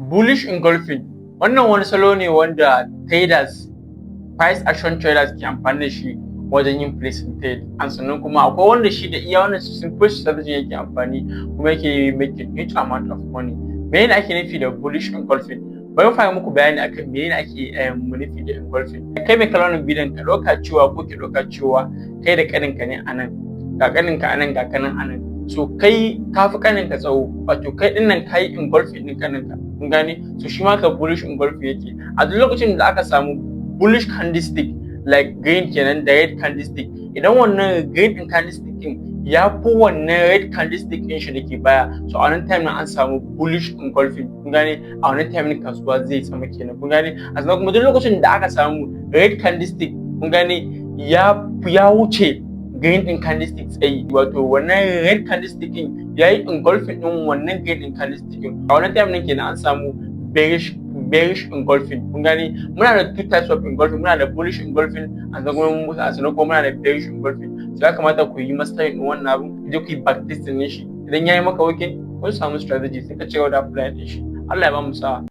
Bullish engulfing, wannan wani salo ne wanda traders, price action traders ke amfani da shi wajen yin placing trade. And sannan kuma akwai wanda shi da iya wannan simple strategy yake amfani kuma yake making huge amount of money. Menene ake nufi da bullish engulfing? Bari mu fara muku bayani akan menene ake nufi da engulfing. Kai mai kallon wannan bidiyon, ka ɗauka cewa ko ki ɗauka cewa kai da ƙaninka ne a nan, ga ƙaninka a nan, ga kanan a nan. So kai ka fi ƙaninka tsawo, wato kai ɗin nan ka yi engulfing ɗin ƙaninka, kun gane? So shi ma ka bullish engulfing yake. A duk lokacin da aka samu bullish candlestick, like green kenan da red candlestick, idan wannan green ɗin candlestick ɗin ya fi wannan red candlestick ɗin shi da ke baya, so a wannan time nan an samu bullish engulfing, kun gane? A wannan time ɗin kasuwa zai sama kenan, kun gane? A sannan kuma duk lokacin da aka samu red candlestick, kun gane, ya wuce green ɗin candlestick tsayi, wato wannan red candlestick ɗin ya yi engulfing ɗin wannan green ɗin candlestick ɗin, a wannan time ɗin kenan an samu bearish engulfing, kun gane? Muna da two types of engulfing: muna da bullish engulfing and sannan kuma muna da bearish engulfing. So ya kamata ku yi mastering ɗin wannan abun, ku je ku yi backtesting ɗin shi. Idan ya yi maka working, kun samu strategy, sai ka ci gaba da apply ɗin shi. Allah ya ba mu sa'a.